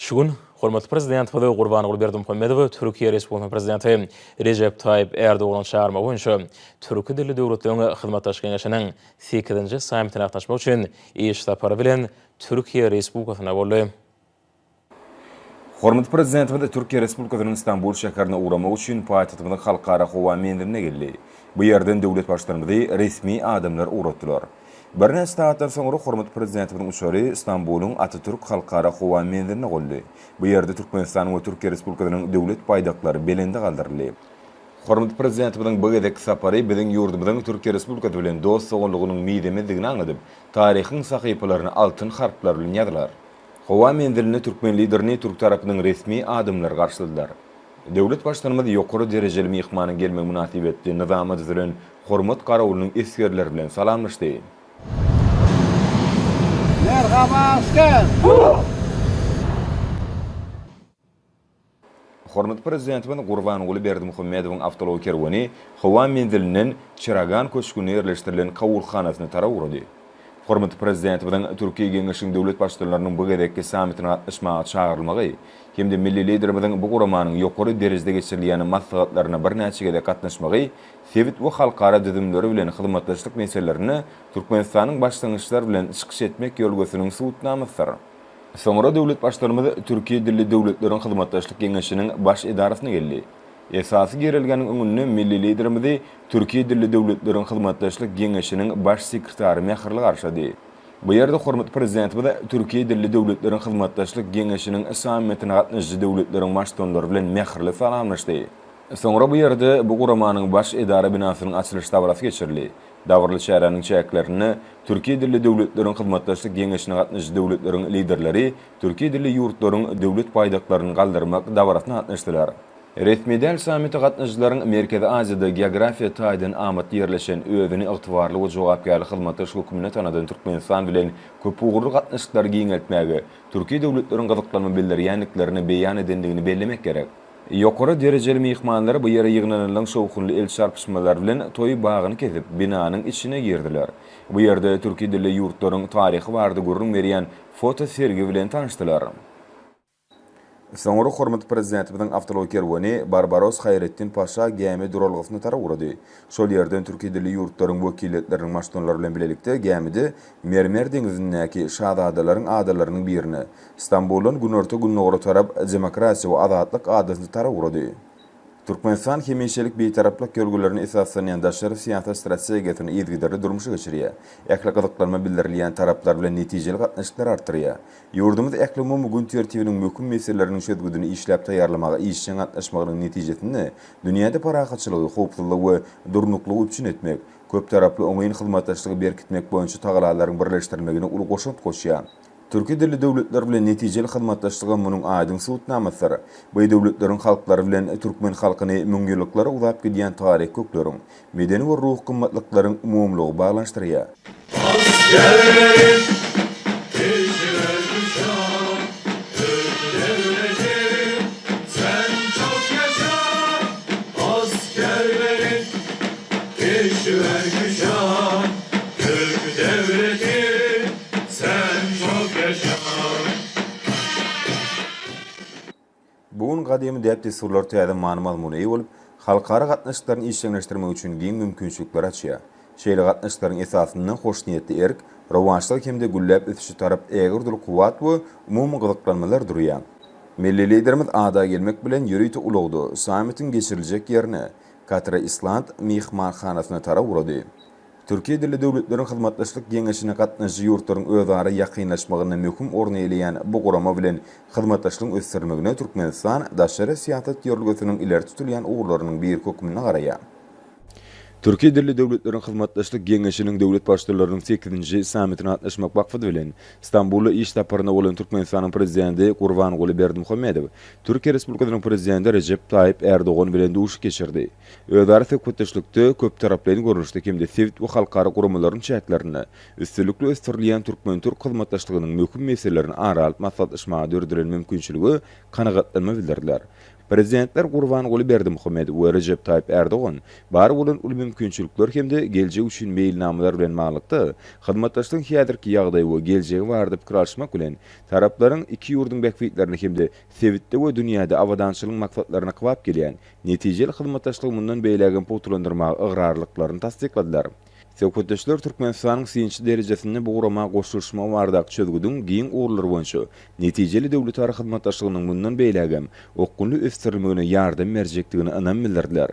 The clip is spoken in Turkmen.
Şu gün hormatly Prezidentimiz Gurbanguly Berdimuhamedow Türkiýe Respublikasynyň Prezidenti Rejep Taýyp Ärdoganyň çagyrmagy boýunça Türki dilli döwletleriň hyzmatdaşlyk geňeşiniň sekizinji sammitine gatnaşmak üçin iş sapary bilen Türkiýe Respublikasynda boldy. Hormatly Prezidentimiz Türkiýe Respublikasynyň Stambul şäherine ugramak üçin paýtagtymyzyň Halkara howa menziline geldi. Bu ýerden döwlet Baştutanymyzy resmi adamlar ugratdylar. Birnäçe sagatdan soňra hormatly Prezidentimiziň uçary Stambulyň Atatürk Halkara howa menziline gondy. Bu ýerde Türkmenistanyň we Türkiýe Respublikasynyň Döwlet baýdaklary belende galdyryldy. Hormatly Prezidentimiziň bu gezekki sapary biziň ýurdumyzyň Türkiýe Respublikasy bilen dost-doganlygynyň mizemezdigini aňladyp, taryhyň sahypalaryna altyn harplar bilen ýazylar. Howa menzilinde türkmen Liderini türk tarapynyň resmi adamlary garşyladylar. Döwlet Baştutanymyz ýokary derejeli myhmanyň gelmegi mynasybetli nyzama düzülen hormat garawulynyň esgerleri bilen salamlaşdy. Merhaba asker! Hormatly Prezidentimiz Gurbanguly Berdimuhamedowyň awtoulag kerweni howa menzilinden Çeragan köşgünde ýerleşdirilen kabulhanasyna tarap ugrady. Hormatly Prezidentimiziň Türki Geňeşiň döwlet Baştutanlarynyň bu gezekki sammitine gatnaşmaga çagyrylmagy hem-de milli Liderimiziň bu guramanyň ýokary derejede geçirilýän maslahatlaryna birnäçe gezek gatnaşmagy sebit we halkara düzümleri bilen hyzmatdaşlyk meselelerinde Türkmenistanyň başlangyçlar bilen çykyş etmek ýörelgesiniň subutnamasydyr. Soňra döwlet Baştutanymyz Türki dilli döwletleriň hyzmatdaşlyk geňeşiniň baş edarasyna geldi. Esasy girelgäniň öňünde milli Liderimizi Türki dilli döwletleriň hyzmatdaşlyk geňeşiniň baş sekretary mähirli garşylady. Bu ýerde hormatly Prezidentimiz Türki dilli döwletleriň hyzmatdaşlyk geňeşiniň sammitine gatnaşyjy döwletleriň Baştutanlary bilen mähirli salamlaşdy. Soňra bu ýerde bu guramanyň baş edara binasynyň açylyş dabarasy geçirildi. Dabaraly çäräniň çäklerinde Türki dilli döwletleriň hyzmatdaşlyk geňeşine gatnaşyjy döwletleriň Liderleri türki dilli ýurtlaryň Döwlet baýdaklaryny galdyrmak dabarasyna gatnaşdylar. Resmi däl sammite gatnaşyjylaryň Merkezi Aziýada geografiýa taýdan amatly ýerleşen, özüni ygtybarly we jogapkärli hyzmatdaş hökmünde tanadan Türkmenistan bilen köpugurly gatnaşyklary giňeltmäge türki döwletleriň gyzyklanma bildirýändiklerini beýan edendigini bellemek gerek. Ýokary derejeli myhmanlar bu ýere ýygnananlaryň şowhunly el çarpyşmalary bilen toý bagyny kesip, binanyň içine girdiler. Bu ýerde türki dilli ýurtlaryň taryhy barada gürrüň berýän foto sergi bilen tanyşdylar. Soňra hormatly Prezidentimiziň awtoulag kerweni Barbaros Haýretdin Paşa gämi duralgasyna tarap ugrady. Şol ýerden türki dilli ýurtlaryň wekiliýetleriniň baştutanlary bilen bilelikde gämide Mermer deňzindäki şazadalaryň adalarynyň birine, Stambuldan günorta-gündogara tarap Demokratiýa we Azatlyk adasyna tarap ugrady. Türkmenistan hemişelik Bitaraplyk ýörelgelerine esaslanýan daşary syýasat strategiýasyny yzygiderli durmuşa geçirýär, ähli gyzyklanma bildirilýän taraplar bilen netijeli gatnaşyklary artdyrýar. Ýurdumyz ählumumy gün tertibiniň möhüm meseleleriniň çözgüdini işläp taýýarlamaga işjeň gatnaşmagynyň netijesinde dünýäde parahatçylygy, howpsuzlygy we durnuklygy üpjün etmek, köptaraply oňyn hyzmatdaşlygy berkitmek boýunça tagalalaryň birleşdirilmegine uly goşant goşýar. Türki dilli döwletler bilen netijeli hyzmatdaşlyga munuň aýdyň subutnamasydyr. Bu döwletleriň halklary bilen türkmen halkyny müňýyllyklara uzap gidýän taryhy kökleriň, medeni we ruhy gymmatlyklaryň umumylygy baglanyşdyrýar. Askerlerim peşine düşer, Türk devleti sen çok yaşa. Askerlerim peşine düşer, Türk devleti sen çok yaşa. Bu gün gadymy däp-dessurlar täze many-mazmuna eýe bolup, halkara gatnaşyklaryny işjeňleşdirmek üçin giň mümkinçilikleri açýar. Şeýle gatnaşyklaryň esasynda hoşniýetli erk, rowaçlyk hem-de gülläp ösüşe tarap ägirt uly kuwwat we umumy gyzyklanmalar durýar. Milli Liderimiz ada gelmek bilen ýörite ulagda sammitiň geçiriljek ýerine, Katra Island myhmanhanasyna tarap ugrady. Türki dilli döwletleriň hyzmatdaşlyk geňeşine gatnaşyjy ýurtlaryň özara ýakynlaşmagynda möhüm orun eýeleýän bu gurama bilen hyzmatdaşlygyň ösdürilmegine Türkmenistan daşary syýasat ýörelgesiniň ileri tutulýan ugurlarynyň biri hökmünde garaýar. Türki dilli döwletleriň hyzmatdaşlyk geňeşiniň döwlet Baştutanlarynyň sekizinji sammitine gatnaşmak maksady bilen, Stambulda iş saparynda bolan Türkmenistanyň Prezidenti Gurbanguly Berdimuhamedow Türkiýe Respublikasynyň Prezidenti Rejep Taýyp Ärdogan bilen duşuşyk geçirdi. Özara söhbetdeşlikde köptaraplaýyn görnüşde hem-de sebit we halkara guramalaryň çäklerinde üstünlikli ösdürilýän türkmen-türk hyzmatdaşlygynyň möhüm meselelerini ara alyp maslahatlaşmaga döredilen mümkinçilige kanagatlanma bildirdiler. Prezidentler Gurbanguly Berdimuhamedow we Rejep Taýyp Ärdogan bar bolan uly mümkinçilikler hem-de geljek üçin meýilnamalar bilen baglylykda, hyzmatdaşlygyň häzirki ýagdaýy we geljegi barada pikir alyşmak bilen, taraplaryň iki ýurduň bähbitlerine hem-de sebitde we dünýäde abadançylygyň maksatlaryna kybap gelýän netijeli hyzmatdaşlygy mundan beýlägem pugtalandyrmaga ygrarlylyklaryny tassykladylar. Söhbetdeşler Türkmenistanyň synçy derejesinde bu gurama goşulyşmagy baradaky çözgüdiň giň ugurlar boýunça netijeli döwletara hyzmatdaşlygynyň mundan beýlägem okgunly ösdürilmegine ýardam berjekdigine ynam bildirdiler.